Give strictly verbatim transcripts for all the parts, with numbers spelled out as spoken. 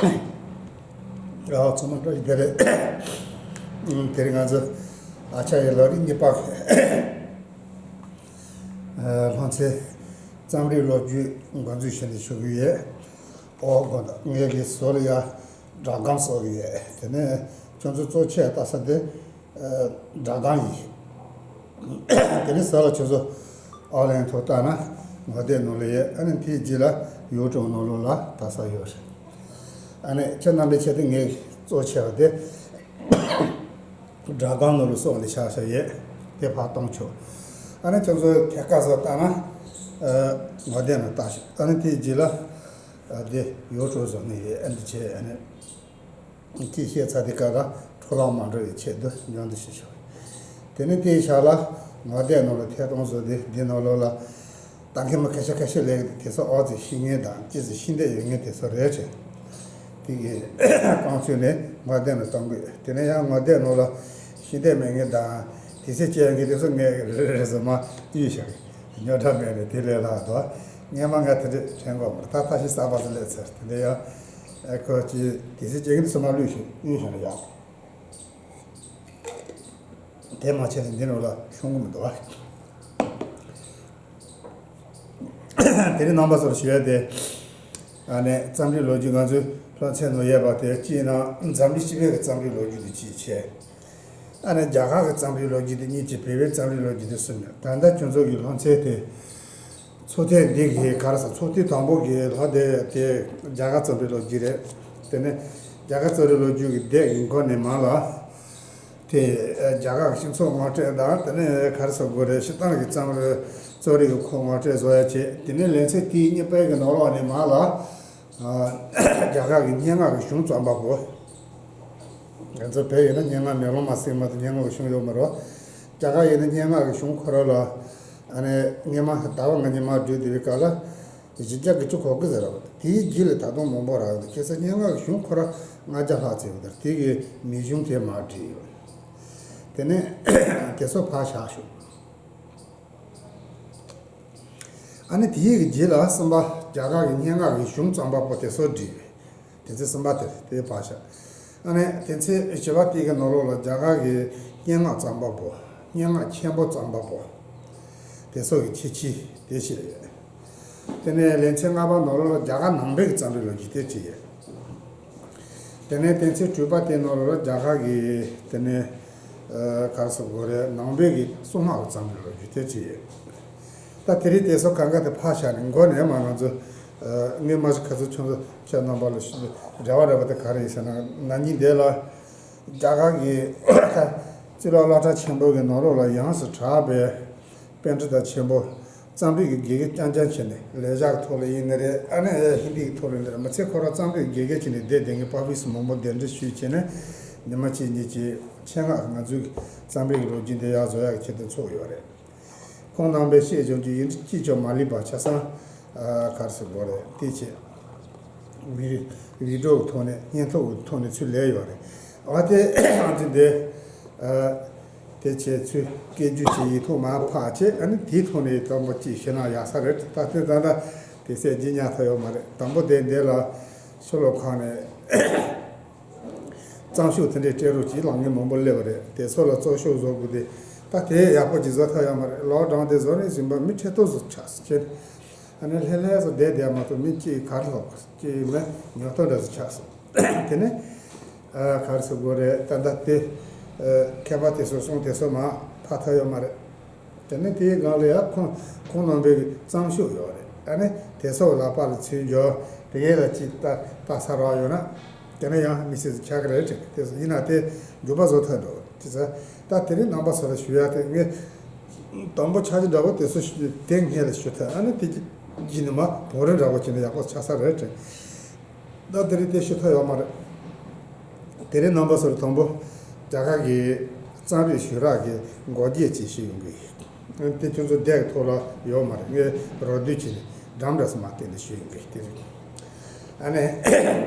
ཨ་ཚང་མ་བཀྲ་ཤིས་བདེ་ལེགས། དེ་རིང་ང་ཚོ་ཨ་ཅར་ཡའི་ལམ་རིམ་གཉིས་པ་ལྷ་རྩེ་རྩོམ་རིག་ལོ་རྒྱུས་འགོ་འཛུགས་བྱས་ནས་ཞུ་གི་ཡོད། ཨོ་དགོན་ངེད་ཀྱི་ཟུར་ལ་ཡ་སྒྲ་སྒམ་སོགས་ཡོད། དེ་ནས་ཁྱོད་ཚོ་གཙོ་ཆེ་ལྟ་ས་དེ་སྒྲ་སྒམ་ཡིན། དེ་ནས་ས་ལ་ཁྱོད་ཚོ་ཨོ་ལན་ཐོག་ལྟ་ན་ངོ་དེབ་ནང་ལ་ཡོད། ཨ་ནི་དེའི་རྗེས་ལ་ཡུ་ཊུབ་ནང་ལོགས་ལ་ལྟ་ས་ཡོད་རེད། ཨ་ནི་ཁྱེད་རྣམ་པའི་ཆེད་དུ་ངས་གཙོ་ཆེ་བ་དེ་སྒྲ་སྒམ་ནང་ལ་སོགས་ནས་ཆགས་བཞག་ཡོད། དེ་ཕར་གཏོང་ཆོག་ཨ་ནི་ཁྱོད་ཚོ་ཐད་ཀར་སོགས་ལྟ་ན་ངོ་དེབ་ནང་ལྟ་ཤོག་ཨ་ནི་དེའི་རྗེས་ལ་དེ་ཡུ་ཊུབ་བཟོ་ནས་ཡོད། ཨ་འདི་བྱས་ཨ་ནི། ཅེས་བཤད་ཚར་དུས་སྐབས་ལ་འཕྲོ་བརླག་མ་འགྲོ་བའི་ཆེད་དུ་སྙོན་འདི་ཞུ་ཆོག་དེ་ནས་དེའི་ཞག་ལ་ངོ་དེབ་ནང་ལ་ཐད་གཏོང་བཟོ་དུས་འདི་ནང་ལོགས་ལ་ལྟ་མཁན་མི་ཁ་ཤས་ཁ་ཤས་ལས་དེ་ཚོ་ཨོ་ཙི་ཤེས་མཁན་དང་ཅི་ཙི་ཤེས་འདོད་ཡོད་མཁན་དེ་ཚོ་རེད་ཅེས། དེ་གི་རྐང་ཚུགས་ནས་ངོ་དེབ་ནང་གཏོང་དགོས། དེ་ནས་ཡང་ངོ་དེབ་ནང་ལ་ཤེས་འདོད་མེད་མཁན་དང་དེ་ཚོ་སྐྱེལ་མཁན་དེ་ཚོ་ངས་རེ་རེ་ཟེར་མ་གཡུག་བཞག་གི་རྙོག་དྲ་མེད་ནས་དེ་ལས་ལྷག་འདུག་སྔོན་མ་ང་དེ་འདྲ་དྲན་གོ་མ་རེད། ད་ད་ཤི་གསར་པ་ཚོ་སླེབས་ཚར། དེ་འདྲ་ཡང་ཨ་ཁོ་ཅི་དེ་ཚེ་སྐྱེ་ངན་ཚོ་མ་ལུས་ཤིང་གཡུལ་ཞིང་ལ་ཡག་དེ་མ་བྱས་ན་འདི་ནང་ལ་ཤོང་གི་མི་འདུག་བ། དེ་རིང་རྣམ་པ་ཚོར་ཞུ་ཡ་དེ་ཨ་ནི་རྩོམ་རིག་ལོ་རྒྱུས་ང་ཚོའི་ལྷ་ཚན་ནང་ཡོད་པ་དེ་གཅིག་ན་འཛམ་གླིང་སྤྱི་པའི་གི་རྩོམ་རིག་ལོ་རྒྱུས་དེ་གཅིག་བྱས། ཨ་ནི་རྒྱ་གར་གྱི་རྩོམ་རིག་ལོ་རྒྱུས་དེ་གཉིས་ཀྱི་བོད་པའི་རྩོམ་རིག་ལོ་རྒྱུས་དེ་གསུམ་ཡོད། ད་ལྟ་ཁྱོད་ཚོ་གི་ལྷ་ཚན་དེ་ཚོགས་ཐེངས་འདི་གི་ག་རེ་ཟེར། ཚོགས་ཐེངས་དང་པོ་གི་ལྷ་དེ་དེ་རྒྱ་གར་རྩོམ་རིག་ལོ་རྒྱུས་རེད། དེ་ནས་རྒྱ་གར་རྩོམ་རིག་ལོ་རྒྱུས་ཀྱི་སྡེ་གི་འགོ་ནས་མར་ལ་དེ་རྒྱ་གར་གྱི་སྤྱི་ཚོགས་ངོ་སྤྲོད་དང་། དེ་ནས་ག་རེ་ཟེར་དགོས་རེད། སྤྱིར་བཏང་གི་རྩོམ་རིག་རྩོམ་རིག་གི་ཁོངས་ངོ་སྤྲོད་བཟོ་ཡ་བྱས། དེ་ནས་ལེ་ཚན་དེའི་གཉིས་པའི་གི་ནང་ལོགས་ནས་མར་ལ། རྒྱ་གར་གྱི་སྙན་ངག་གི་གཞུང་རྩོམ་པ་པོ། ང་ཚོ་བོད་ཡིན་ན་སྙན་ངག་མེ་ལོང་མ་ཟེར་མ་གཏོགས་སྙན་ངག་གི་གཞུང་ཡོད་མ་རེད། རྒྱ་གར་ཡིན་ན་སྙན་ངག་གི་གཞུང་ཁོ་རང་ལ་ཨ་ནི་སྔོན་མ་ཟླ་བ་ལྔ་ཉིན་མར་བསྒྲུབས་བསྡད་པའི་སྐབས་ལ་བཞི་བརྒྱ་དགུ་བཅུ་གོ་དགུ་ཟེར་བ་དེའི་རྗེས་ལ་ད་དུང་མང་པོ་རག་ཡོད། ཁ་སང་སྙན་ངག་གི་གཞུང་ཁོ་རང་ལྔ་བརྒྱ་ལྷག་ཙམ་ཡོད། དེ་གི་མིང་གཞུང་དེ་མར་བྲིས་ཡོད། དེ་ནས་དེ་ཚོ་ཕར་བཞག་ཞོག་ཨ་ནི་དེའི་གི་རྗེས་ལ་གསུམ་པ་རྒྱ་གར་གྱི་སྙན་ངག་གི་གཞུང་རྩོམ་པ་པོ་དེ་ཚོ་བྲིས། དེ་ཚེ་གསུམ་པ་དེ་དེ་ཕར་བཞག་ཨ་ནི་དེ་ཚེ་བཞི་པ་དེ་གི་ནང་ལོགས་ལ་རྒྱ་གར་གྱི་སྙན་ངག་རྩོམ་པ་པོ། སྙན་ངག་ཆེན་པོ་རྩོམ་པ་པོ་དེ་ཚོ་གི་ཁྱད་ཆོས་དེ་བཤད་ཡོད། དེ་ནས་ལེ་ཚན་ལྔ་པ་ནང་ལོགས་ལ་རྒྱ་གར་ནང་པའི་གི་རྩོམ་རིག་ལོ་རྒྱུས་དེ་བྲིས་ཡོད། དེ་ནས་དེ་ཚེ་དྲུག་པ་དེ་ནང་ལོགས་ལ་རྒྱ་གར་གྱི་དེ་ནས་ཨ་ག་རེ་ཟེར་དགོས་རེད། ནང་པའི་གི་གསུང་སྔགས་ཀྱི་རྩོམ་རིག་ལོ་རྒྱུས་དེ་བྲིས་ཡོད། ད་དེ་རིང་དེ་ཚོ་གང་ག་དེ་ཕར་བཞག་ནས་མགོ་ནས་མར་ང་ཚོ་ཨ་སྔོན་མ་ཞིག་ག་ཚོད་ཆུང་ཚོད་ཁྱེད་རྣམ་པ་ལ་ཞུ་རེ་བ་རེ་བ་དེ་ག་རེ་ཡིན་ཟེར་ན། ན་ནིང་དེ་ལ་རྒྱ་གར་གྱི་གཙུག་ལག་སློབ་གྲྭ་ཆེན་པོ་གི་ནང་ལོགས་ལ་ཡོངས་སུ་གྲགས་པའི་པཎྜི་ཏ་ཆེན་པོ། རྩོམ་རིག་གི་དགེ་རྒན་རྐྱང་རྐྱང་བྱས་ནས། ལས་བྱ་གི་ཐོག་ལ་ཡིན་ནི་རེད། ཨ་ནི་ཧིན་དི་གི་ཐོག་ལ་ཡིན་ནི་རེད། མི་ཚེ་ཁོ་རང་རྩོམ་རིག་གི་དགེ་རྒན་བྱས་ནས་བསྡད་བསྡད་མཁན་པ་ཕི་སི་མང་པོ་གདན་འདྲེན་ཞུས་བྱས་ནས་ཉི་མ་གཅིག་གཉིས་ཀྱི་ཆེད་མངགས་ང་ཚོའི་རྩོམ་རིག་གི་ལོ་རྒྱུས་འདི་ཡར་བཟོ་ཡག་གི་ཆེད་དུ་ཚོགས་ཡོད་རེད། ཁོང་རྣམ་པས་བཤད་བྱུང་རྒྱུ་ཡིན་གཅིག་ཀྱང་མ་ལུས་པ་ཆ་ཚང་ག་རེ་ཟེར་དགོས་རེད། དེ་བྱས་བི་བི་ཌི་ཡོ་གི་ཐོག་ནས་བརྙན་ཐུང་གི་ཐོག་ནས་ཚུར་ལས་ཡོད་རེད། ཨ་དེ་ཨ་དེ་འདི་ཨ་དེ་བྱས་ཚུར་སྐད་བསྒྱུར་བྱས་ཡིག་ཐོག་མར་ཕབ་བྱས། ཨ་ནི་དེའི་ཐོག་ནས་དང་པོ་གཅིག་ཤེས་ན་ཡག་ས་རེད། ད་ལྟ་ད་ལྟ་དེ་ཚད་ཇི་སྙམ་ཐག་ཡོད་མ་རེད། དང་པོ་དེ་འདི་ལ་ཕྱི་ལོགས་ཁང་ནས་རྩོམ་ཤོག་དེ་འདྲའི་སྤྲད་རོགས་གྱིས་ལབ་མཁན་མང་པོ་སླེབས་པ་རེད། དེ་ཚོ་ལ་རྩོམ་ཤོག་བཟོ་དགོས་ཏེ། ད་དེ་ཡག་པོ་ཅིག་བཟོ་ཐུབ་ཡོད་མ་རེད། ལོག་ཌའོན་དེ་བཟོ་ནས་ཟིན་པ་མི་ཁྲི་སྟོང་ཙམ་ཆགས་སོང་། ཨ་ནི་ལྷོད་ལྷོད་ཙམ་བསྡད་བསྡད་མ་གཏོགས་མི་གཅིག་གར་ལོག་གཅིག་མེད། ཉོ་ཐོ་འདྲ་ཙམ་ཆགས་སོང་། དེ་ནས་ཨ་ག་རེ་ཟེར་དགོས་རེད། ད་ལྟ་དེ་ཨ་མཁས་པ་དེ་ཚོ་གསུང་དེ་ཚོ་མར་ཕབ་ཐུབ་ཡོད་མ་རེད། དེ་ནས་དེའི་སྒང་ལ་ཡང་ཁོང་ཁོང་རྣམ་པའི་རྩོམ་ཤོག་ཡོད་རེད། ཨ་ནི་དེ་ཚོ་ལག་པ་ལ་ཚུར་འབྱོར། དེ་གས་ལ་ཅིག་ལྟ་ལྟ་ས་རག་ཡོད་ན། དེ་ནས་ཡང་དམིགས་བསལ་ཆགས་ཀྱི་རེད་དྲན། དེ་ཚོ་ཡིན་ན་དེ་མགྱོགས་པ་བཟོ་ཐུབ་འགྲོ་དེ་ཚོ། ད་དེ་རིང་རྣམ་པ་ཚོ་ལ་ཞུ་ཡ་དེ་ངས་དང་པོ་ཆ་ཅི་འདྲ་པོ་དེ་ཚོ་ཞུ་དེ་སྔས་ལ་ཞུ་ཐུབ། ཨ་ནི་དེ་རྗེས་ནས་མར་བང་རིམ་འདྲ་པོ་བྱས་ན་ཡག་པོ་ཆགས་ས་རེད་དྲན། ད་དེ་རིང་དེ་ཞུ་ཐུབ་ཡོད་མ་རེད། དེ་རིང་རྣམ་པ་ཚོར་དང་པོ་རྒྱ་གར་གྱི་རྩོམ་རིག་ཞུས་རག་གི་འགོ་འབྱེད་ཅིག་ཞུ་ཡོང་གི། དེ་ཁྱོད་ཚོ་དེབ་ཀྱི་ཐོག་ལ་ཡོད་མ་རེད། ངས་རོབ་བསྡུས་བྱས་ནས་འགྲམ་འདྲ་ས་མར་བསྟན་ནས་ཞུ་ཡོང་གི། དེ་རིང་ཨ་ནི་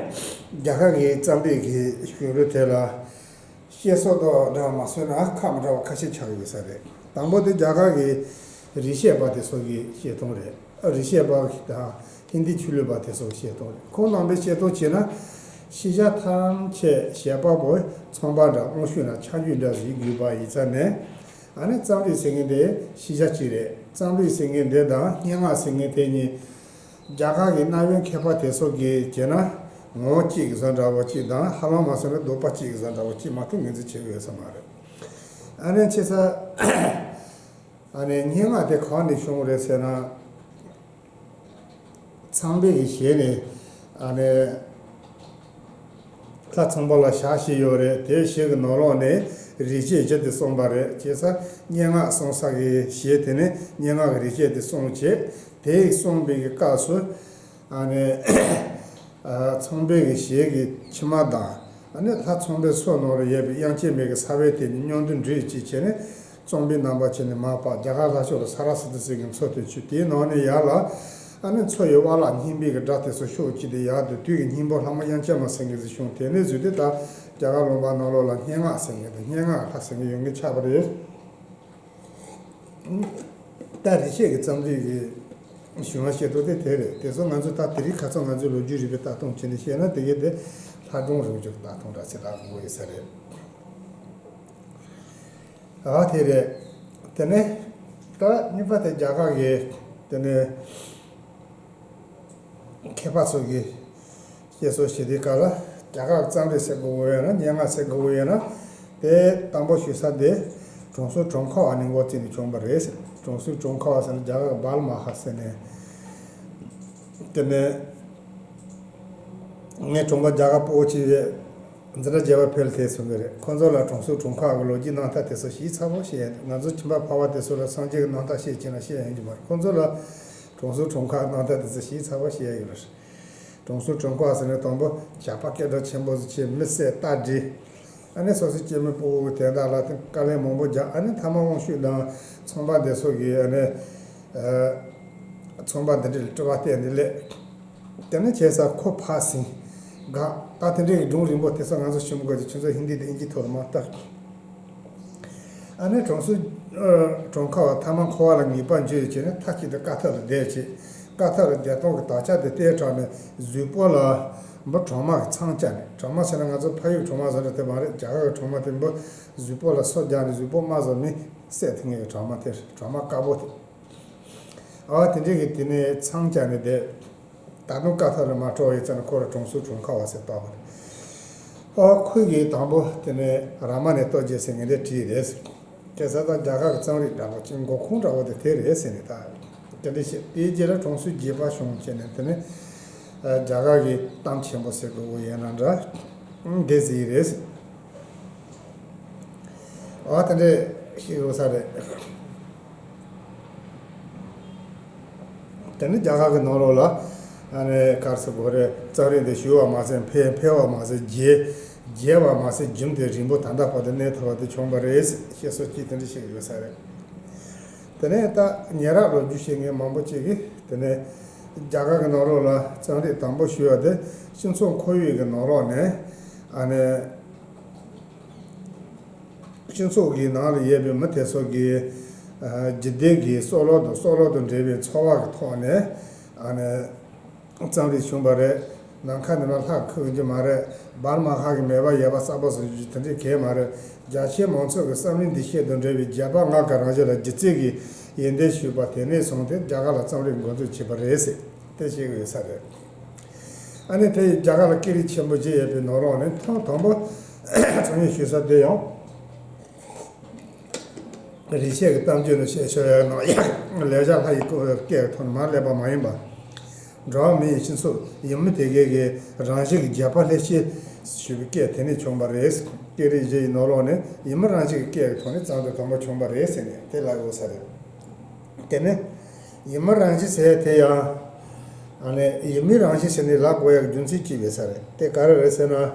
རྒྱ་གར་གྱི་རྩོམ་རིག་གི་གཞུང་ལུགས་དེ་ལ་བཤད་སྲོལ་དང་འདྲ་མ་སྲོལ་ན་ཁག་མི་འདྲ་བ་ཁ་ཤས་ཆགས་ཡོད་ས་རེད། དང་པོ་དེ་རྒྱ་གར་གྱི་རིག་བྱེད་པ་དེ་ཚོ་གི་བཤད་སྟངས་རེད། རིག་བྱེད་པ་དང་ཧིན་དི་ཆོས་ལུགས་པ་དེ་ཚོ་གི་བཤད་སྟངས་རེད། ཁོང་རྣམ་པའི་བཤད་སྟངས་བྱས་ན། ཤེས་བྱ་ཐམས་ཅད་བྱེད་པ་པོ་ཚོང་པ་འདྲ་དབང་ཤུགས་ན་ཆ་རྒྱུས་འདྲ་ཞིག་དགོས་པ་ཡིན་ཙང་ནས། ཨ་ནི་རྩོམ་རིག་ཟེར་མཁན་དེ་ཤེས་བྱ་གཅིག་རེད། རྩོམ་རིག་ཟེར་མཁན་དེ་དང་སྙན་ངག་ཟེར་མཁན་དེ་གཉིས། རྒྱ་གར་གྱི་གནའ་བོའི་མཁས་པ་དེ་ཚོ་གིས་བྱས་ན་ངོ་བོ་གཅིག་གི་བཟོ་འདྲ་བོ་གཅིག་དང་། ཧ་ལམ་མ་སོང་ན་ལྡོག་པ་གཅིག་གི་བཟོ་འདྲ་བོ་གཅིག་མ་གཏོགས་ངོས་འཛིན་བྱེད་ཀྱི་ཡོད་ས་མ་རེད། ཨ་ནི་ཆེ་ས། ཨ་ནི་སྙན་ངག་དེ་གང་ནས་བྱུང་བ་རེད་ཟེར་ན། ཚངས་པའི་གི་ཞལ་ནས་ཨ་ནི་ལྷ་ཚངས་པ་ལ་ཞལ་བཞེས་ཡོད་རེད། དེའི་ཞལ་གྱི་ནང་ལོགས་ནས་རིགས་བཅད་བཞི་དེ་གསུངས་པ་རེད། བྱས་ཙང་སྙན་ངག་གསུང་ས་གི་ཞལ་དེ་ནས་སྙན་ངག་གི་རིགས་བཅད་དེ་གསུངས་བྱས། དེ་གསུངས་པའི་གི་སྐབས་སུ། ཨ་ནི་ཚངས་པའི་གི་ཞལ་གྱི་མཆི་མ་དང་། ཨ་ནི་ལྷ་ཚངས་པའི་སོ་ནང་ལ་ཡོད་པའི་དབྱངས་ཅན་མའི་གི་ཚ་བའི་དེ་གཉིས་མཉམ་དུ་འདྲེས་ཅིག་བྱས་ནས། རྩོམ་པའི་རྣམ་པ་ཅན་ནི་མར་པ་རྒྱ་གར་ལྷ་ཕྱོགས་ལ་ས་ར་སི་ཏུ་ཟེར་གྱི་མཚོ་དེ་ཆུ་དེའི་ནང་ནས་ཡར་ལ། ཨ་ནི་མཚོ་ཡི་བར་ལ་སྙན་པའི་གི་སྒྲ་དེ་ཚོ་ཤོག་ཅིག་དེ་ཡར་དུ་དུས་ཀྱི་སྙིང་པོ་ལྷ་མོ་དབྱངས་ཅན་མ་ཟེར་མཁན་ཟིག་བྱུང་། དེ་ནས་བཟུང་སྟེ་ད་རྒྱ་གར་ལུང་པ་ནང་ལོགས་ལ་སྙན་ངག་ཟེར་མཁན་དང་སྙན་ངག་ལྷ་ཟེར་མཁན་ཡོད་མཁན་ཆགས་པ་རེད། ད་རིག་བྱེད་ཀྱི་རྩོམ་རིག་གི་བྱུང་བ་ཤེས་རྟོགས་དེ་དེ་རེད། དེ་ཚོ་ང་ཚོ་ད་དེ་རིང་ཁ་སང་ང་ཚོའི་ལོ་རྒྱུས་རིག་པའི་ལྟ་སྟངས་བྱས་ནས་བཤད་ན། དེ་གའི་དེ་ལྷ་སྒྲུང་རིག་པའི་ལྟ་སྟངས་འདྲ་ཞིག་ལ་དགོས་ཡོད་ས་རེད། ཨ་དེ་རེད། དེ་ནས་ད་གཉིས་པ་དེ་རྒྱ་གར་གྱི་དེ་ནས་མཁས་པ་ཚོ་གིས་བཤད་སྲོལ་བྱེད་དུས་སྐབས་ལ། རྒྱ་གར་གྱི་རྩོམ་རིག་ཟེར་དགོས་ཀྱི་ཡོད་ན། སྙན་ངག་ཟེར་དགོས་ཀྱི་ཡོད་ན། དེ་དང་པོ་ཞུ་ས་དེ་གྲོང་ཚོ་གྲོང་ཁ་བ་ནས་འགོ་བཙུགས་ནས་བྱུང་བ་རེད། གྲོང་ཚོ་གྲོང་ཁ་བ་ཟེར་ན་རྒྱ་གར་གྱི་བཱལ་མ་ཧ་ཟེར་ནས། དེ་ནས་ངའི་གྲོང་པ་རྒྱ་གར་སྤོ་བོ་ཆེ་བས། འཛིན་གྲྭ་བརྒྱད་པ་ཕེལ་དེ་སོང་གི་རེད། ཁོ་ཚོ་ལ་གྲོང་ཚོ་གྲོང་ཁ་གི་ལོ་རྒྱུས་རྣམ་ཐར་དེ་ཚོ་ཞིབ་ཚགས་པོ་བཤད་ཡ་འདུག་ང་ཚོ་ཁྱིམ་པ་ཕ་བ་དེ་ཚོ་ལ་སངས་རྒྱས་ཀྱི་རྣམ་ཐར་བཤད་ཀྱིན་ན་བཤད་ཡོང་གི་མ་རེད། ཁོ་ཚོ་ལ་གྲོང་ཚོ་གྲོང་ཁ་རྣམ་ཐར་དེ་ཚོ་ཞིབ་ཚགས་པོ་བཤད་ཡ་ཡོད་རེད། གྲོང་ཚོ་གྲོང་ཁ་ཟེར་ནས་དང་པོ་ཞགས་པ་སྐད་གྲགས་ཆེན་པོ་ཟིག་བྱས། མི་བསད་རྟ་བསྒྲིགས། ཨ་ནི་སོ་སོའི་སྐྱེ་དམན་སྤོ་བོ་གི་དོན་དག་ལ་དེ་དཀའ་ལས་མང་པོ་རྒྱག་ཨ་ནི་མཐའ་མ་དབང་ཕྱུག་དང་ཚོང་པ་དེ་ཚོ་གིས་ཨ་ནི་ཚོང་པ་འདི་འདྲ་ལ་སྤྲོ་བ་བསྟན་ནས་སླེབས། དེ་ནས་བྱས་ཙང་ཁོ་ཕར་ཟིན། དགའ། ད་དེ་འདྲའི་སྒྲུང་རིང་པོ་དེ་ཚོ་ང་ཚོ་ཤེས་མི་དགོས་ཀྱི། ཁྱོད་ཚོ་ཧིན་དི་དང་དབྱིན་ཇི་ཐོག་ལ་མར་ལྟ། ཨ་ནི་གྲོང་ཚོ་གྲོང་ཁ་བ་མཐའ་མ་འཁོར་བ་ལ་ངེས་པར་འབྱོན་བྱས་ནས་མཐའ་གཅིག་ཏུ་ཀ་ཐོག་ལ་བསྡད་བྱས། ཀ་ཐོག་ལ་བསྡད་སྟངས་ཀྱི་དག་ཆ་དེ་བལྟས་དྲགས་ནས་གཟུགས་པོ་ལ་འབུ་གྲང་མ་གི་ཚང་བཅག་ནས། གྲང་མ་ཟེར་ན་ང་ཚོ་ཕ་ཡུལ་གྲང་མ་བཟོ་འདྲ་དེ་མ་རེད། རྒྱ་གར་གྱི་གྲང་མ་དེ། འབུ་གཟུགས་པོ་ལ་སོ་རྒྱག་ནས་གཟུགས་པོ་རྨ་བཟོ་མི་བསད་ཐུབ་མཁན་གྱི་གྲང་མ་དེ། གྲང་མ་དཀར་པོ་དེ། ཨ་དེ་འདྲའི་གི་དེ་ནས་ཚང་བཅག་ནས་བསྡད། ད་དུང་ཀ་ཐོག་ལ་མ་སྤྲོ་བའི་ཚེ་ན་ཁོ་ལ་གྲོང་ཚོ་གྲོང་ཁ་བ་ཟེར་བཏགས་པ་རེད། ཨ་ཁོས་གི་དང་པོ་དེ་ནས་རཱ་མ་ཎའི་རྟོགས་བརྗོད་ཟེར་མཁན་དེ་བྲིས་རེད། དེ་ས་ད་རྒྱ་གར་གྱི་རྩོམ་རིག་འདྲ་པོ་ཅིག་འགོ་ཁུངས་འདྲ་པོ་དེ་དེ་རེད་ཟེར་ནས། ད་དེ་འདྲ་བཤད། དེའི་རྗེས་ལ་གྲོང་ཚོ་རྒྱས་པ་བྱུང་བྱས་ནས། དེ་ནས་རྒྱ་གར་གྱི་གཏམ་ཆེན་པོ་ཟེར་དགོས་ཀྱི་ཡོད་ན་འདྲ། འདི་ཟིག་རེད། ཨ་དེ་འདྲས་ཤིག་ཡོད་ས་རེད། དེ་ནི་རྒྱ་གར་གྱི་ནང་ལོགས་ལ་ཨ་ནི་ག་རེ་ཟེར་དགོས་རེད། རྩོམ་རིག་འདི་ཞུ་བ་མ་ཟད། འཕེལ། འཕེལ་བ་མ་ཟད་རྒྱས། རྒྱས་པ་མ་ཟད་རྒྱུན་དུ་རིང་པོ་ད་ལྟ་བར་དུ་གནས་ཐུབ་པ་དེ་བྱུང་བ་རེད་ཅེས་སོགས་ཀྱི་དེ་འདྲ་ཞིག་ཡོད་ས་རེད། དེ་ནས་ད་ཉེ་རབས་ལོ་རྒྱུས་ཤེས་མཁན་མང་པོ་ཅིག་གིས་དེ་ནས་རྒྱ་གར་གྱི་ནང་ལོགས་ལ་རྩོམ་རིག་དང་པོ་ཞུ་བ་དེ་སྤྱི་ཚོགས་ཁོར་ཡུག་གི་ནང་ལོགས་ནས། ཨ་ནི་སྤྱི་ཚོགས་ཀྱི་ནང་ལ་ཡོད་པའི་མི་དེ་ཚོ་གིས་ཨ་རྒྱུད་སྡེ་གི་སྲོག་ལོག་དང་སྲོག་ལོག་དང་འབྲེལ་བའི་ཚོར་བ་གི་ཐོག་ནས། ཨ་ནི་རྩོམ་རིག་བྱུང་བ་རེད། ནམ་མཁའ་འདི་ན་ལྷ་འཁོར་གྱི་མ་རེད། བཱལ་མ་ཧ་གི་མེད་པ་ཡོད་པ་གསར་པ་བཟོ་རྒྱུ་དེ་འདྲའི་གང་ཡང་མ་རེད། རྒྱ་ཆེ་མང་ཚོགས་ཀྱི་བསམ་བློའི་འདུ་ཤེས་དང་འབྲེལ་བའི་རྒྱལ་པོ་ལྔ་གི་རང་བཞིན་ལ་སྒྱུ་རྩལ་གྱི་ཡོན་ཏན་ཞུགས་པ་དེ་ནས་བཟུང་སྟེ་རྒྱ་གར་ལ་རྩོམ་རིག་འགོ་འཛུགས་བྱས་པ་རེད་ཟེར་དེ་བཤད་ཀྱི་ཡོད་ས་རེད། ཨ་ནི་དེ་ཡིས་རྒྱ་གར་ལ་སྐད་རིགས་ཆེན་པོ་བརྒྱད་ཡོད་པའི་ནང་ལོགས་ནས་ཐེངས་དང་པོ་ཚོང་ཉིད་ཞུ་ས་དེ་ཡང་། རིག་བྱེད་ཀྱི་གཏམ་རྒྱུད་ནི་བཤད་ཆོག་ཡ་ནང་ལེགས་སྦྱར་ལྷ་ཡི་སྐད་ཀྱི་ཐོག་ནས་མར་སླེབས་པ་མ་ཡིན་པ། འགྲོ་བ་མི་ཡི་སྤྱི་ཚོགས་ཡུལ་མི་དེ་གའི་གི་རང་བཞིན་གྱི་རྒྱལ་པོ་ལྷས་བྱིན་ཞུ་བའི་སྐད་དེ་ནས་བྱུང་བ་རེད། སྐད་རིགས་བཞི་ཡི་ནང་ལོགས་ནས་ཡུལ་མི་རང་བཞིན་གྱི་སྐད་ཀྱི་ཐོག་ནས་རྩོམ་དེ་དང་པོ་བྱུང་བ་རེད་ཟེར་ནས་དེ་ལབ་དགོས་ས་རེད། དེ་ནས་ཡུལ་མི་རང་བཞིན་ཟེར་དེ་ཡང་། ཨ་ནི་ཡུལ་མི་རང་བཞིན་ཟེར་ནས་ལབ་དགོས་ཡག་རྒྱུ་མཚན་གཅིག་ཡོད་ས་རེད། དེ་ག་རེ་རེད་ཟེར་ན། རྒྱ་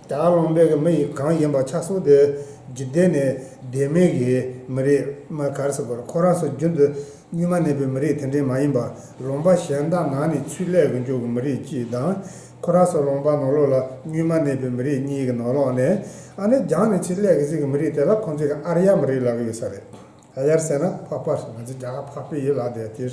གར་ལུང་པའི་གི་མི་ཡི་གང་ཡིན་པ་ཆགས་སོང་སྟེ། རྒྱུད་ལྡན་ནས་བདེན་མེད་ཀྱི་མི་རིགས་མ་ག་རེ་ཟེར་དགོས་རེད། ཁོ་རང་ཚོ་རྒྱུན་དུ་སྔོན་མ་གནས་པའི་མི་རིགས་དེ་འདྲའི་མ་ཡིན་པ། ལུང་པ་གཞན་དག་ནང་ནས་ཚུར་སླེབས་ཀྱི་འཇུག་གི་མི་རིགས་གཅིག་དང་། ཁོ་རང་ཚོ་ལུང་པ་ནང་ལོགས་ལ་སྔོན་མ་གནས་པའི་མི་རིགས་གཉིས་ཀྱི་ནང་ལོགས་ནས། ཨ་ནི་རྒྱང་ནས་ཚུར་སླེབས་ཀྱི་ཟིག་གི་མི་རིགས་དེ་ལ་ཁོང་ཚོས་ཀྱི་ཨར་ཡ་མི་རིགས་ལབ་ཀྱི་ཡོད་ས་རེད། ཨར་ཡ་ཟེར་ན་འཕགས་པ། ང་ཚོ་རྒྱ་གར་འཕགས་པའི་ཡུལ་ལ་བསྡད་དེ།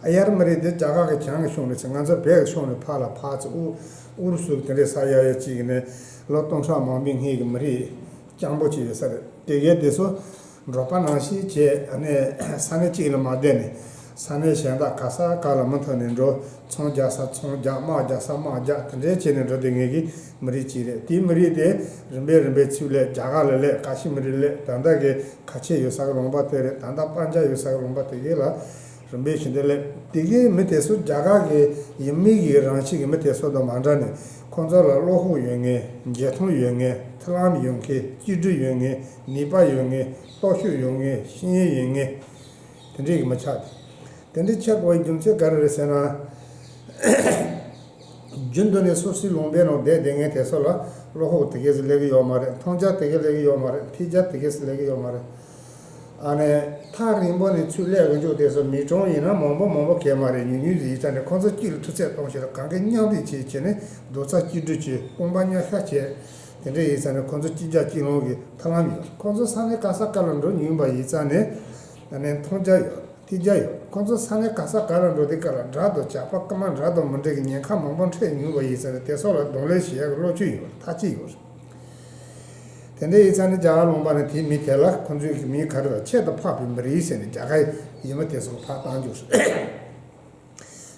ཨ་ཡར་མི་རིགས་དེ་རྒྱ་གར་གྱི་བྱང་གི་ཕྱོགས་ནས་ཚེ་ང་ཚོ་བོད་ཀྱི་ཕྱོགས་ནས་ཕར་ལ་ཕར་ཚུར་ཨུ་ཨུ་རུ་སུ་གི་དེ་འདྲའི་ས་ཡ་ཡ་གཅིག་གི་ནས་ལོ་སྟོང་ཕྲག་མང་པོའི་སྔས་ཀྱི་མི་རིགས་རྐྱང་པོ་ཅིག་ཡོད་ས་རེད། དེ་གའི་དེ་ཚོ་འབྲོག་པ་ནང་བཞིན་བྱས་ཨ་ནས་ས་གནས་གཅིག་ལ་མ་བསྡད་ནས་ས་གནས་གཞན་དག་ག་ས་ག་ལ་མུ་མཐུད་ནས་འགྲོ། ཚོང་རྒྱག་ས་ཚོང་རྒྱག་དམག་རྒྱག་ས་དམག་རྒྱག་དེ་འདྲའི་བྱས་ནས་འགྲོ་བསྡད་མཁན་གྱི་མི་རིགས་གཅིག་རེད། དེའི་མི་རིགས་དེ་རིམ་པས་རིམ་པས་ཚུར་སླེབས། རྒྱ་གར་ལ་སླེབས། ཀ་ཤི་མིར་ལ་སླེབས། ད་ལྟ་གི་ཁ་ཆེ་ཡོད་ས་གི་ལུང་པ་དེ་རེད། ད་ལྟ་པན་ཇབ་ཡོད་ས་གི་ལུང་པ་དེ་གའི་ལ་རིམ་པས་བཞིན་དུ་སླེབས། དེ་གའི་མི་དེ་ཚོ་རྒྱ་གར་གྱི་ཡུལ་མི་གི་རང་བཞིན་གྱི་མི་དེ་ཚོ་དང་མ་འདྲ་ནས་ཁོང་ཚོ་ལ་བློ་ཁོག་ཡོད་མཁན། བརྗེད་ཐོངས་ཡོད་མཁན། མཐུན་ལམ་ཡོད་མཁན། བཅོས་སྒྲིག་ཡོད་མཁན། ནུས་པ་ཡོད་མཁན། སྟོབས་ཤུགས་ཡོད་མཁན། ཤེས་ཡོན་ཡོད་མཁན། དེ་འདྲའི་གི་མི་ཆགས་ཏེ། དེ་འདྲའི་ཆགས་དགོས་པའི་རྒྱུ་མཚན་ག་རེ་རེད་ཟེར་ན། རྒྱུན་དུ་ནས་སོ་སོའི་ལུང་པའི་ནང་བསྡད་བསྡད་མཁན་དེ་ཚོ་ལ་བློ་ཁོག་དེ་གས་སུ་སླེབས་ཀྱི་ཡོད་མ་རེད། མཐོང་རྒྱ་དེ་གས་སླེབས་ཀྱི་ཡོད་མ་རེད། ཐོས་རྒྱ་དེ་གས་སུ་སླེབས་ཀྱི་ཡོད་མ་རེད། ཨ་ནི་ཐག་རིང་པོ་ནས་ཚུར་སླེབས་ཀྱི་འཇུག་དེ་ཚོ་མི་གྲངས་ཡིན་ན་མང་པོ་མང་པོ་གས་མ་རེད། ཉུང་ཉུང་ཟིག་ཡིན་ཙང་ནས་ཁོང་ཚོ་གཅིག་ལ་ཐུག་ཚད་གཏོང་ཞིག་ལ་གང་གས་མཉམ་རུབ་བྱས་བྱས་ནས་རྡོག་རྩ་གཅིག་སྒྲིལ་བྱས། དཔུང་པ་མཉམ་གཤིབ་བྱས། དེ་འདྲ་ཡིན་ཙང་ནས་ཁོང་ཚོ་གཅིག་རྒྱབ་གཅིག་ལོང་གི་ཐབས་ལམ་ཡོད། ཁོང་ཚོ་ས་གནས་ག་ས་ག་ལ་འགྲོ་མྱོང་བ་ཡིན་ཙང་ནས་ཨ་ནི་མཐོང་རྒྱ་ཡོད། ཐོས་རྒྱ་ཡོད། ཁོང་ཚོ་ས་གནས་ག་ས་ག་ལ་འགྲོ་དུས་སྐབས་ལ་དགྲ་དང་ཇག་པ་རྐུན་མ་འདྲ་དང་མི་འདྲ་གི་ཉེན་ཁ་མང་པོ་འཕྲད་མྱོང་བ་ཡིན་ཟེར་ནས་དེ་སོགས་ལ་གདོང་ལེན་བྱེད་ཡག་གི་བློ་ཅིག་ཡོད། ཐབས་ཅིག་ཡོད། དེ་འདྲ་ཡིན་ཙང་ནི་རྒྱ་གར་ལུང་པ་ནས་དེའི་མི་དེ་ལ་ཁོང་ཚོའི་གི་མིང་ག་རེ་ལ་ཁྱད་དུ་འཕགས་པའི་མི་རིགས་ཟེར་ནས་རྒྱ་གར་ཡུལ་མི་དེ་ཚོ་ཕར་བཏང་རྒྱུ་རེད།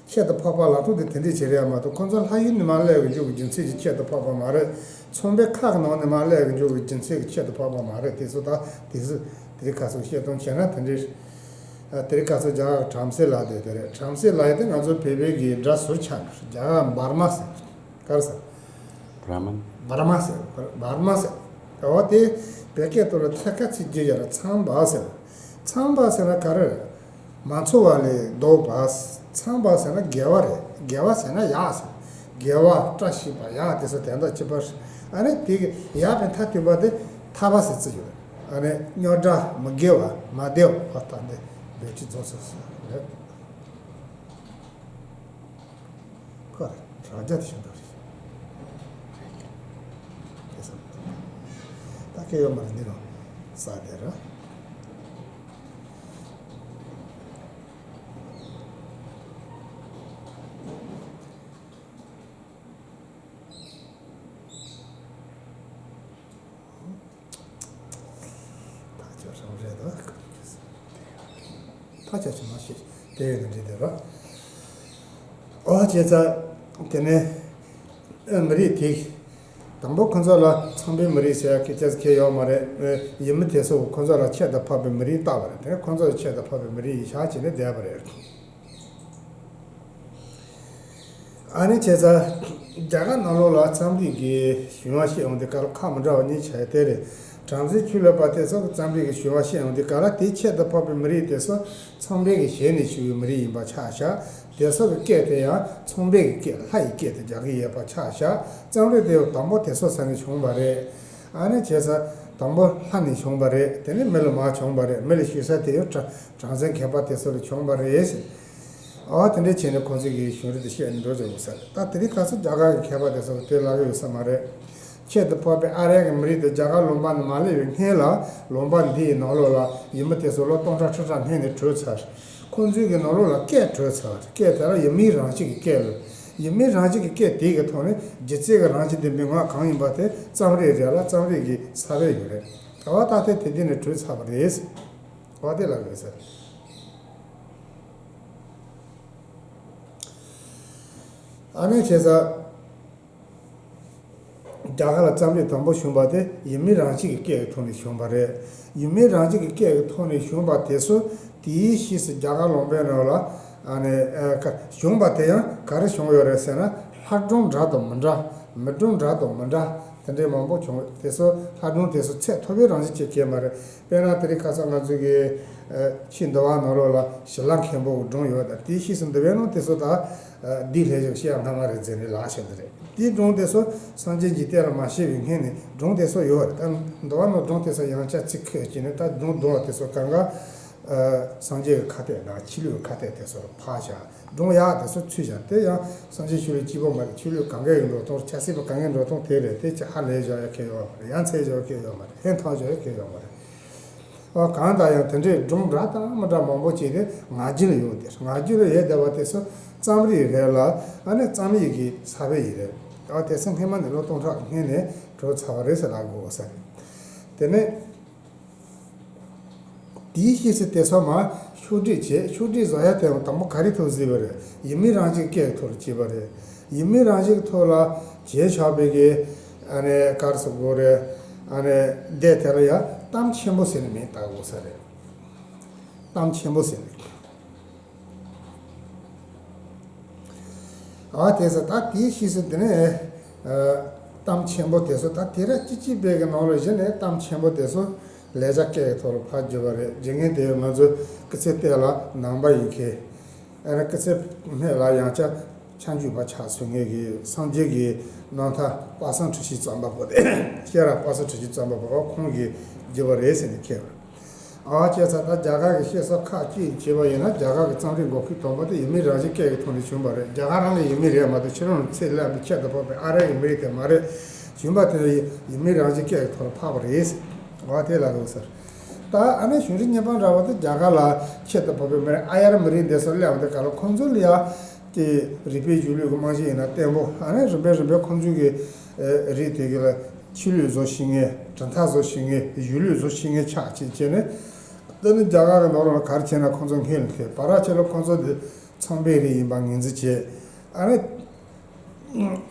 ཁྱད་དུ་འཕགས་པ་ལབ་དུས་དེ་དེ་འདྲས་བྱེད་རེད་ཡ་མ་གཏོགས་ཁོང་ཚོ་ལྷ་ཡུལ་ནས་མར་སླེབས་ཀྱི་འཇུག་གི་རྒྱུ་མཚན་གྱིས་ཁྱད་དུ་འཕགས་པ་མ་རེད། ཚོང་པའི་ཁག་གི་ནང་ནས་མར་སླེབས་ཀྱི་འཇུག་གི་རྒྱུ་མཚན་གྱིས་ཁྱད་དུ་འཕགས་པ་མ་རེད། དེ་ཚོ་ད་དེ་ཚོ་དེ་རིང་ཁ་སང་བཤད་སྟངས་བྱས་ན་དེ་འདྲས། ཨ། དེ་རིང་ཁ་སང་རྒྱ་གར་གྱི་བྲམ་ཟེ་ལབ་དེ་དེ་རེད། བྲམ་ཟེ་ལབ་ཡ་དེ་ང་ཚོ་བོད་པའི་གི་སྒྲ་ཟུར་ཆག་ནས་རྒྱ་གར་འབར་མ་ཟེར། ག་རེ་ཟེར། བྷྲ་མན། འབར་མ་ཟེར། འབར་མ་ཟེར། འོ་དེ་བོད་སྐད་དུ་ལ་ཚ་ཁ་ཚིག་རྒྱུ་ཡ་ལ་ཚངས་པ་ཟེར། ཚངས་པ་ཟེར་ན་ག་རེ་རེད། མ་འཚོ་བ་ལས་ལྡོག་པ། ཚངས་པ་ཟེར་ན་དགེ་བ་རེད། དགེ་བ་ཟེར་ན་ཡག་ཟེར། དགེ་བ་བཀྲ་ཤིས་པ་ཡག་དེ་ཚོ་དོན་དག་གཅིག་པ་རེད། ཨ་ནི་དེ་གི་ཡག་པའི་མཐའ་མཐུན་པ་དེ་ཐར་པ་ཟེར་རྩི་ཡོད་རེད། ཨ་ནི་རྙོག་དྲ་མི་དགེ་བ་མ་བདེ་བ་ད་འདི་འདོད་ཀྱི་རྫོགས་སོ་སོ་རེད། ཁོ་རེ་རང་རྒྱ་དེ་བཞིན་དུ་རེད། དེ་བསམ། ད་སྐད་ཡོད་མ་རེད། འདི་རང་ས་དེ་ར། ཐག་ཆོད་སོང་རེད་དོ། ཐག་ཆོད་ཆོད་མ་ཤེས་དེ་ཡོད་ན་འདྲི་དེ་རོ། ཨོ་བྱས་ཙང་དེ་ནས་མི་རིགས་དེ་དང་པོ་ཁོ་ཚོ་ལ་ཚངས་པའི་མི་རིགས་ཟེར་ཡ་སྐད་ཆ་ཁྱེར་ཡོད་མ་རེད། ཡུལ་མི་དེ་ཚོ་ཁོ་ཚོ་ལ་ཁྱད་དུ་འཕགས་པའི་མི་རིགས་བཏགས་པ་རེད། དེ་ནས་ཁོ་ཚོ་ལ་ཁྱད་དུ་འཕགས་པའི་མི་རིགས་ཡིན་ཤག་བྱས་ནས་བསྡད་པ་རེད། ཨ་ནི་བྱས་ཙང་རྒྱ་གར་ནང་ལོགས་ལ་རྩོམ་རིག་གི་གཞུང་བ་བཤད་ཡོང་དུས་སྐབས་ལ་ཁག་མི་འདྲ་བ་གཉིས་ཆགས་ཡོད་དེ་རེད། བྲམ་ཟེ་ཆོས་ལེགས་པ་དེ་ཚོ་གི་རྩོམ་རིག་གི་གཞུང་བ་བཤད་ཡོང་དུས་སྐབས་ལ་དེའི་ཁྱད་དུ་འཕགས་པའི་མི་རིགས་དེ་ཚོ་ཚངས་པའི་གི་ཞལ་ནས་ཞུ་བའི་མི་རིགས་ཡིན་པ་ཆགས་བཞག་དེ་ཚོ་གི་སྐད་དེ་ཡང་ཚངས་པའི་གི་སྐད་ལྷ་ཡི་སྐད་དུ་རྒྱག་གི་ཡོད་པ་ཆགས་བཞག་རྩོམ་རིག་དེ་དང་པོ་དེ་ཚོ་ས་ནས་བྱུང་བ་རེད། ཨ་ནི་བྱས་ཙང་དང་པོ་ལྷ་ནས་བྱུང་བ་རེད། དེ་ནས་མི་ལ་མར་བྱུང་བ་རེད། མི་ལ་ཞུ་ས་དེ་ཡང་བྲམ་ཟེ་མཁས་པ་དེ་ཚོ་ལ་བྱུང་བ་རེད་ཟེར། ཨ་དེ་འདྲས་བྱས་ནས་ཁོང་ཚོས་ཀྱི་གཞུང་རིག་དེ་བཤད་ནས་འགྲོ་བཞག་ཡོད་ས་རེད། ད་དེ་རིང་ཁ་སང་རྒྱ་གར་གྱི་མཁས་པ་དེ་ཚོ་དེ་ལབ་ཀྱི་ཡོད་ས་མ་རེད། ཁྱད་དུ་འཕགས་པའི་ཨ་རི་གི་མི་རིགས་དེ་རྒྱ་གར་ལུང་པ་ནས་མ་སླེབས་པའི་སྔོན་ལ་ལུང་པ་འདི་ཡི་ནང་ལོགས་ལ་ཡུལ་མི་དེ་ཚོ་ལོ་སྟོང་ཕྲག་ཁྲི་ཕྲག་སྔོན་ནས་བྲོས་ཚར། ཁོང་ཚོའི་གི་ནང་ལོགས་ལ་སྐད་བྲོས་ཚར། སྐད་དེ་ལ་ཡུལ་མིའི་རང་བཞིན་གྱི་སྐད་ལ། ཡུལ་མིའི་རང་བཞིན་གྱི་སྐད་དེ་གི་ཐོག་ནས་སྒྱུ་རྩལ་གྱི་རང་བཞིན་ལྡན་པའི་ངག་གང་ཡིན་པ་དེ་རྩོམ་རིག་རེད་ལ་རྩོམ་རིག་གི་ས་བོན་ཡོད་རེད། ད་བ་ད་ལྟའི་དེ་འདི་ནས་བྲོས་ཚར་བ་རེད། བ་དེ་ལ་ཡོད་ཟེར། ཨ་ནི་བྱས་ཙང་རྒྱ་གར་ལ་རྩོམ་རིག་དང་པོ་བྱུང་བ་དེ་ཡུལ་མིའི་རང་བཞིན་གྱི་སྐད་ཀྱི་ཐོག་ནས་བྱུང་བ་རེད། ཡུལ་མིའི་རང་བཞིན་གྱི་སྐད་ཀྱི་ཐོག་ནས་བྱུང་བ་དེ་ཚོ་དེའི་ཕྱིས་སུ་རྒྱ་གར་ལུང་པའི་ནང་ལ་ཨ་ནི་ཨ་ཀ་བྱུང་བ་དེ་ཡང་ག་རེ་བྱུང་ཡོད་རེད་ཟེར་ན། ལྷ་སྒྲུང་འདྲ་དང་མི་འདྲ། མི་སྒྲུང་འདྲ་དང་མི་འདྲ། དེ་འདྲའི་མང་པོ་བྱུང་། དེ་ཚོ་ལྷ་སྒྲུང་དེ་ཚོ་ཚད་མཐོ་བའི་རང་བཞིན་ཅིག་སྐྱེས་མ་རེད། དཔེར་ན་དེ་རིང་ཁ་སང་ང་ཚོ་གི་ཨ་ཕྱི་འདུལ་བ་ནང་ལོགས་ལ་ཞི་ལ་མཁན་པོ་གི་སྒྲུང་ཡོད་ད། དེའི་ཕྱིས་སུ་འདུལ་བའི་ནང་དེ་ཚོ་ད་ཨ་བསྡུས་ལྷད་བཞག་བཤད་ཡ་སྔ་མ་རེད་ཟེར་ནས་ལབ་བཞག་འདི་རེད། དེའི་སྒྲུང་དེ་ཚོ་སངས་རྒྱས་འཇིག་རྟེན་ལ་མ་སྐྱེས་པའི་སྔོན་ནས་སྒྲུང་དེ་ཚོ་ཡོད་རེད། ད་འདུལ་བ་ནང་སྒྲུང་དེ་ཚོ་ཡང་བསྐྱར་ཚིག་ཁོད་ཀྱིས་ནས་ད་སྒྲུང་བརྡུངས་པ་དེ་ཚོ་གང་ག་ཨ་སངས་རྒྱས་ཀྱི་ཁ་གཏད་དང་ཆོས་ལུགས་ཀྱི་ཁ་གཏད་དེ་ཚོ་ལ་ཕབ་བཞག་སྒྲུང་ཡག་དེ་ཚོ་ཚུད་བཞག་དེ་ཡང་སངས་རྒྱས་ཆོས་ལུགས་གཅིག་པོ་མ་རེད། ཆོས་ལུགས་གང་གའི་ཡིན་འགྲོ་སྟངས། ཆབ་སྲིད་པ་གང་གའི་འགྲོ་སྟངས་དེ་རེད། དེ་ཅི་ཧ་ལས་བཞག་ཡ་གལ་ཡོད་མ་རེད། ཡ་མཚན་བཞག་ཡ་གལ་ཡོད་མ་རེད། ཧན་ཐང་བཞག་ཡ་གལ་ཡོད་མ་རེད། ཨ་གང་ལྟར་ཡང་དེ་འདྲའི་སྒྲུང་འདྲ་དང་མི་འདྲ་མང་པོ་ཅིག་དེ་ངག་རྒྱུན་ལ་ཡོད་དེ། ངག་རྒྱུན་ལ་ཡོད་བསྡད་པ་དེ་ཚོ་རྩོམ་རིག་རེད་ལ། ཨ་ནི་རྩོམ་ཡིག་གི་ས་བོན་ཡིན་རེད། ཨ་དེ་ཚོ་སྔས་མ་ནས་ལོ་སྟོང་ཕྲག་སྔོན་ནས་གྲུབ་ཚར་བ་རེད་ཟེར་ལབ་དགོས་ས་རེད། དེ་ནས། དེའི་ཕྱིས་སུ་དེ་ཚོ་མར་ཕྱོགས་སྒྲིག་བྱས། ཕྱོགས་སྒྲིག་བཟོ་ཡ་དེ་དང་པོ་ག་རེ་ཐོག་བཟོས་པ་རེད། ཡུལ་མིའི་རང་བཞིན་སྐད་ཀྱི་ཐོག་ལ་བྱས་པ་རེད། ཡུལ་མིའི་རང་བཞིན་གྱི་ཐོག་ལ་བྱས་ཆོག་པའི་གི་ཨ་ནི་ག་རེ་ཟེར་དགོས་རེད། ཨ་ནི་དེ་དེ་ལ་ཡང་གཏམ་ཆེན་པོ་ཟེར་ནས་མིང་བཏགས་དགོས་ས་རེད། གཏམ་ཆེན་པོ་ཟེར་ནས། ཨ་དེ་ཚོ་ད་དེའི་ཕྱིས་སུ་དེ་ནས་ཨ་གཏམ་ཆེན་པོ་དེ་ཚོ་ད་དེ་ར་ཅི་ཅི་པའི་གི་ནང་ལ་གཞི་ནས་གཏམ་ཆེན་པོ་དེ་ཚོ་ལེགས་སྦྱར་སྐད་ཀྱི་ཐོག་ལ་ཕར་བསྒྱུར་བ་རེད། བསྒྱུར་མཁན་དེ་ང་ཚོ་སྐུ་ཚེ་བརྟན་ལགས་ནང་པ་ཡིན་མཁན། ཨ་ནི་སྐུ་ཚེ་སྨད་ལ་ཡང་བསྐྱར་ཆ་འཇུག་པ་ཆགས་ཚུལ་ངེས་ཀྱི་སངས་རྒྱས་ཀྱི་རྣམ་ཐར་དཔག་བསམ་འཁྲི་ཤིང་རྩོམ་པ་པོ་དེ། སྐྱེ་རབས་དཔག་བསམ་འཁྲི་ཤིང་རྩོམ་པ་པོ་ཁོང་གིས་བསྒྱུར་བ་རེད་ཟེར་ནས་ཁེལ་བ། ཨ་བྱས་ཙང་ད་རྒྱ་གར་གྱི་བཤད་སྲོལ་ཁག་ཅིག་བྱས་པ་ཡིན་ན། རྒྱ་གར་གྱི་རྩོམ་རིག་འགོ་ཁུངས་དང་པོ་དེ་ཡུལ་མིའི་རང་བཞིན་སྐད་ཀྱི་ཐོག་ནས་བྱུང་བ་རེད། རྒྱ་གར་རང་ལ་ཡུལ་མི་རེད་མ་གཏོགས་ཕྱི་རོལ་ནས་ཚད་ལེན་པའི་ཁྱད་དུ་འཕགས་པའི་ཨ་རིའི་ཡུལ་མི་རིགས་དེ་མ་རེད། བྱུང་བ་དེ་ཡུལ་མིའི་རང་བཞིན་སྐད་ཀྱི་ཐོག་ལ་འཕགས་པ་རེད། འོ་དེ་ལ་རོགས་ཟེར། ད་ཨ་ནི་གཞུང་རིག་རྙེད་པ་འདྲ་བོ་དེ་རྒྱ་གར་ལ་ཁྱད་དུ་འཕགས་པའི་མི་རིགས་ཨ་ཡར་མི་རིགས་འདི་ཚོ་སླེབས་པ་དེ་ག་ལ་ཁོང་ཚོ་ལ་ཡ། དེ་རིག་པའི་གཞུང་ལུགས་ཀྱི་རྨང་གཞི་ཡིན་ན་བརྟན་པོ། ཨ་ནི་རིམ་པས་རིམ་པས་ཁོང་ཚོའི་གི་ཨ་རིགས་དེ་གི་ལ་ཆོས་ལུགས་བཟོ་ཤེས་མཁན། གྲུབ་མཐའ་བཟོ་ཤེས་མཁན། གཞུང་ལུགས་བཟོ་ཤེས་མཁན་ཆགས་བྱས་བྱས་ནས། ད་ནི་རྒྱ་གར་གི་ནང་ལོགས་ལ་ག་རེ་བྱས་ན་ཁོང་ཚོ་སྔོན་ལ་ཁེལ། བར་ཆད་ལ་ཁོང་ཚོ་དེ་ཚངས་པའི་རིགས་ཡིན་པ་ངོས་འཛིན་བྱས། ཨ་ནི་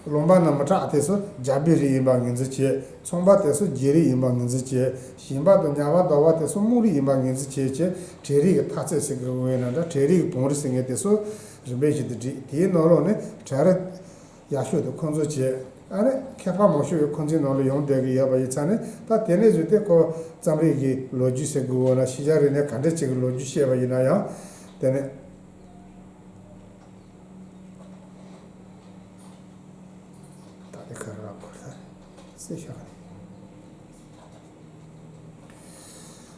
ལུང་པ་ན་མི་དྲག་དེ་ཚོ་རྒྱལ་པོའི་རིགས་ཡིན་པ་ངོས་འཛིན་བྱས། ཚོང་པ་དེ་ཚོ་རྒྱལ་རིགས་ཡིན་པ་ངོས་འཛིན་བྱས། ཞིང་པ་དང་ཉ་པ་ཟླ་བ་དེ་ཚོ་དམངས་རིགས་ཡིན་པ་ངོས་འཛིན་བྱས་བྱས། གྲལ་རིམ་གྱི་མཐའ་ཚད་ཟེར་གི་འོས་ན་འདྲ། གྲལ་རིམ་གྱི་བང་རིམ་ཟེར་མཁན་དེ་ཚོ་རིམ་པས་བཞིན་དུ་བསྒྲིགས། དེའི་ནང་ལོགས་ནས་གྲལ་རིམ་ཡག་ཤོས་དེ་ཁོང་ཚོ་བྱས། ཨ་ནི་མཁས་པ་མང་ཤོས་ཀྱིས་ཁོང་ཚོའི་ནང་ལ་ཡོང་བསྡད་ཀྱི་ཡོད་པ་ཡིན་ཙང་ནས། ད་དེ་ནས་བཟུང་སྟེ་ཁོ་རྩོམ་རིག་གི་ལོ་རྒྱུས་ཟེར་དགོས་འོ་ན། ཤེས་བྱ་རིག་གནས་ག་འདྲ་ཅིག་གི་ལོ་རྒྱུས་བཤད་པ་ཡིན་ན་ཡང་། དེ་ནས་ད་དེ་ག་རེ་ལབ་དགོས་རེད། ཟེར་ཤག་ནས།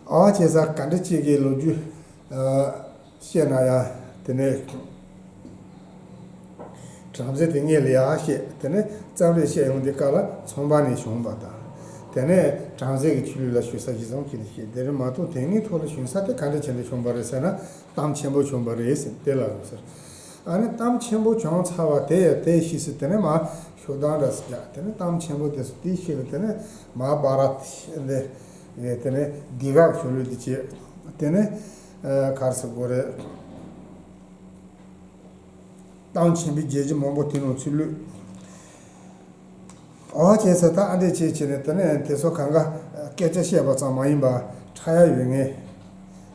ཨ་བྱས་ཙང་ག་འདྲ་ཅིག་གི་ལོ་རྒྱུས་ཨ་བཤད་ན་ཡང་། དེ་ནས་བྲམ་ཟེ་དེ་སྔོན་ལ་ཡར་བཤད། དེ་ནས་རྩོམ་རིག་བཤད་ཡོང་དུས་སྐབས་ལ་ཚོང་པ་ནས་བྱུང་བ་དང་། དེ་ནས་བྲམ་ཟེ་གི་ཆོས་ལུགས་ལ་ཞུགས་ས་གཞི་བཟུང་བྱས་ནས་བཤད། དེ་རིང་མ་གཏོགས་དོན་དངོས་ཐོག་ལ་བྱུང་ས་དེ་ག་འདྲ་བྱས་ནས་བྱུང་བ་རེད་ཟེར་ན། གཏམ་ཆེན་པོ་བྱུང་བ་རེད་ཟེར། དེ་ལ་རོགས་ཟེར། ཨ་ནི་གཏམ་ཆེན་པོ་བྱུང་ཚར་བ་དེ་ཡང་དེ་ཤེས་སུ། དེ་ནས་མར་ཤོག་གྲངས་འདྲ་ཟེར་རྒྱག། དེ་ནས་གཏམ་ཆེན་པོ་དེ་ཚོ་དེའི་ཤེས་ལ། དེ་ནས་མ་ཧཱ་བྷ་ར་ཏ་འདི་རེད། དེ་ནས་དི་ག་གི་ཆོས་ལུགས་འདི་བྱས། དེ་ནས་ཨ་ག་རེ་ཟེར་དགོས་རེད། གཏམ་ཆེན་པོའི་རྒྱལ་སྤྱི་མང་པོ་དེ་ནང་ཚུར་བླུགས། འོ་བྱས་ཙང་ད་ཨ་འདྲས་བྱས་བྱས་ནས། དེ་ནས་དེ་ཚོ་གང་ག་སྐད་ཆ་བཤད་པ་ཙམ་མ་ཡིན་པ། འཁྲབ་ཡ་ཡོད་ངེས།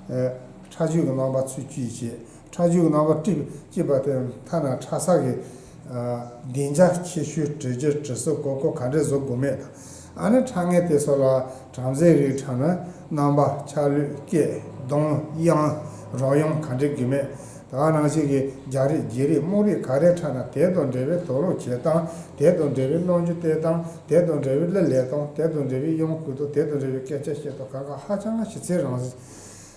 ཨ་འཁྲབ་ཆུ་གི་རྣམ་པ་ཚུར་བཅུག་བྱས། འཁྲབ་ཆུ་གི་རྣམ་པ་བཅུག་བཅུག་པ་དེ་མཐའ་ན་འཁྲབ་ས་གི་ཨ་སྡིངས་ཆ་ཆེ་ཤོས། གྲུ་ཆུང་གྲུ་ཟུར་གོར་གོར་ག་འདྲས་བཟོ་དགོས་མེད་དང་། ཨ་ནི་འཁྲབ་མཁན་དེ་ཚོ་ལ་བྲམ་ཟེའི་རིགས་འཁྲབ་ན་རྣམ་པ། ཆ་ལུགས། སྐད། གདངས། དབྱངས། རོལ་དབྱངས་ག་འདྲས་དགོས་མེད། ད་ག་ནང་བཞིན་གྱི་རྒྱ་རིགས། རྗེ་རིགས། དམངས་རིགས་ག་རེ་འཁྲབ་ན་དེ་དང་འབྲེལ་བའི་དུག་ལོག་བྱེད་སྟངས། དེ་དང་འབྲེལ་བའི་རྣམ་འགྱུར་སྟོན་སྟངས། དེ་དང་འབྲེལ་བའི་གླུ་ལེན་སྟངས། དེ་དང་འབྲེལ་བའི་དབྱངས་བཀོལ་སྟངས། དེ་དང་འབྲེལ་བའི་སྐད་ཆ་བཤད་སྟངས། གང་ག་ཧ་ཅང་ཞིབ་ཚད་རང་།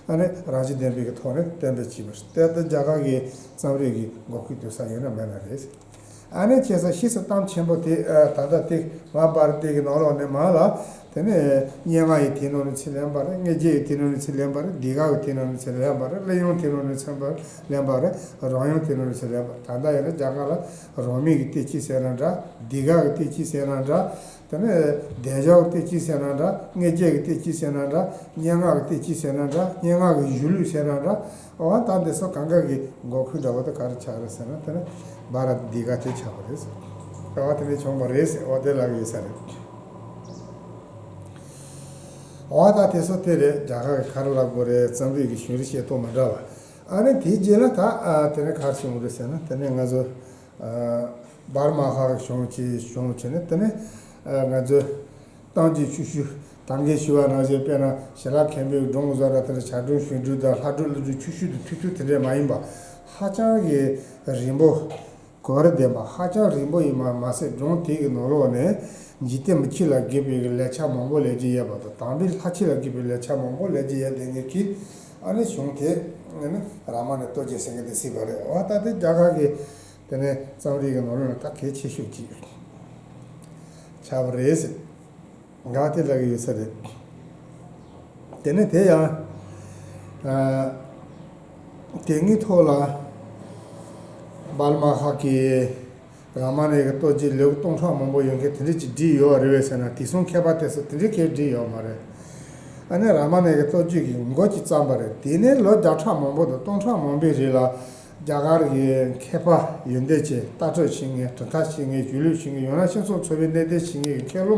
ཨ་ནི་རང་བཞིན་ལྡན་པའི་གི་ཐོག་ནས་གཏན་འབེབས་བྱས་པ་རེད། དེ་ལྟར་རྒྱ་གར་གྱི་རྩོམ་རིག་གི་འགོ་ཁུངས་དུས་ས་ཡོད་ན་མེད་ན་རེད། ཨ་ནི་བྱས་ཙང་ཕྱིས་སུ་གཏམ་ཆེན་པོ་དེ། ཨ་ད་ལྟ་དེ་མ་ཧཱ་བྷ་ར་ཏ་གི་ནང་ལོགས་ནས་མར་ལ། དེ་ནས་སྙན་ངག་ཡི་དེ་ནང་ནས་ཚུར་ལེན་པ་རེད། དངོས་བརྒྱད་ཡི་དེ་ནང་ནས་ཚུར་ལེན་པ་རེད། དི་ག་གི་དེ་ནང་ནས་ཚུར་ལེན་པ་རེད། གླུ་དབྱངས་དེ་ནང་ནས་ཚུར་ལེན་པ་རེད། རོལ་དབྱངས་དེ་ནང་ནས་ཚུར་ལེན་པ། ད་ལྟ་ཡིན་ན་རྒྱ་གར་ལ་རོལ་མོ་གི་བསྟན་བཅོས་ཟེར་ན་འདྲ། དི་ག་གི་བསྟན་བཅོས་ཟེར་ན་འདྲ། དེ་ནས་སྡེབ་སྦྱོར་གྱི་བསྟན་བཅོས་ཟེར་ན་འདྲ། དངོས་བརྒྱད་ཀྱི་བསྟན་བཅོས་ཟེར་ན་འདྲ། སྙན་ངག་གི་བསྟན་བཅོས་ཟེར་ན་འདྲ། སྙན་ངག་གི་གཞུང་ལུགས་ཟེར་ན་འདྲ། འོ་ད་འདི་ཚོ་གང་ག་གི་འགོ་ཁུངས་འདྲ་བོ་དེ་ག་རེ་ཆགས་རེད་ཟེར་ན། དེ་ནི་བྷ་ར་ཏ་དི་ག་དེ་ཆགས་པ་རེད་ཟེར། འོ་དེ་ནས་བྱུང་བ་རེད་ཟེར། འོ་དེ་ལབ་ཀྱི་ཡོད་ས་རེད། འོ་ད་དེ་ཚོ་དེ་རེད། རྒྱ་གར་གྱི་ག་རེ་ལབ་དགོས་རེད། རྩོམ་རིག་གི་གཞུང་རིག་བཤད་སྟངས་མི་འདྲ་བ། ཨ་ནི་དེའི་རྗེས་ལ་ད་ཨ་དེ་ནས་ག་རེ་བྱུང་བ་རེད་ཟེར་ན། དེ་ནས་ང་ཚོ་ཨ་བར་མ་ཧཱ་གི་གཞུང་བྱས། གཞུང་བྱས་ནས། དེ་ནས་ཨ་ང་ཚོ་ཏང་གི་ཆུ་ཤུལ། ད་གིན་ཞུས་པ་ནང་བཞིན། དཔེར་ན་ཞལ་ལག་མཁན་པོའི་སྒྲུང་བཟོ་འདྲ། དེ་ནས་བྱ་སྒྲུང་གཞུང་སྒྲུང་དང་ལྷ་སྒྲུང་ཀླུ་སྒྲུང་ཆུ་ཤུལ་དུ་ཐུག་ཐུག་དེ་འདྲས་མ་ཡིན་པ། ཧ་ཅང་གི་རིང་པོ། གོ་བར་ལྡན་པ། ཧ་ཅང་རིང་པོ་ཡིན་པ་མ་ཟད། སྒྲུང་དེ་གི་ནང་ལོགས་ནས་འཇིག་རྟེན་མི་ཁྱིམ་ལ་དགེ་བའི་ལེགས་ཆ་མང་པོ་ལེན་རྒྱུ་ཡོད་པ་དང་། དམ་པའི་ལྷ་ཁྱིམ་ལ་དགེ་བའི་ལེགས་ཆ་མང་པོ་ལེན་རྒྱུ་ཡོད་དེ། ངེད་ཀྱིས་ཨ་ནི་གཞུང་དེ་ཨ་ནི་རཱ་མ་ཎའི་ལྟོ་འགྱེད་ཟེར་མཁན་དེ་གཟིགས་པ་རེད། འོ་ད་དེ་རྒྱ་གར་གྱི་དེ་ནས་རྩོམ་རིག་གི་ནང་ལོགས་ནས་ད་གལ་ཆེ་ཤོས་ཅིག་ཆགས་པ་རེད་ཟེར། འགའ་དེ་ལབ་ཀྱི་ཡོད་ས་རེད། དེ་ནས་དེ་ཡང་། ཨ། དེ་སྔའི་ཐོག་ལ་བལ་མ་ཧ་གི་རཱ་མ་ན་ཡ་གི་རྟོགས་བརྗོད་ལེའུ་སྟོང་ཕྲག་མང་པོ་ཡོད་མཁན་དེ་འདྲ་ཅིག་བྲིས་ཡོད་རེད་པས་ཟེར་ན། དེང་སང་མཁས་པ་དེ་ཚོ་དེ་འདྲའི་སྐད་བྲིས་ཡོད་མ་རེད། ཨ་ནི་རཱ་མ་ན་ཡ་གི་རྟོགས་བརྗོད་ཀྱི་མགོ་ཅིག་བརྩམས་པ་རེད། དེ་ནས་ལོ་བརྒྱ་ཕྲག་མང་པོ་དང་སྟོང་ཕྲག་མང་པོའི་རིང་ལ་རྒྱ་གར་གྱི་མཁས་པ་ཡོན་ཏན་ཅན་ལྟ་གྲུབ་ཤེས་མཁན། གྲུབ་མཐའ་ཤེས་མཁན། གཞུང་ལུགས་ཤེས་མཁན། ཡང་ན་སྤྱི་ཚོགས་འཚོ་བའི་གནད་དོན་ཤེས་མཁན་གྱི་མཁས་རློམ་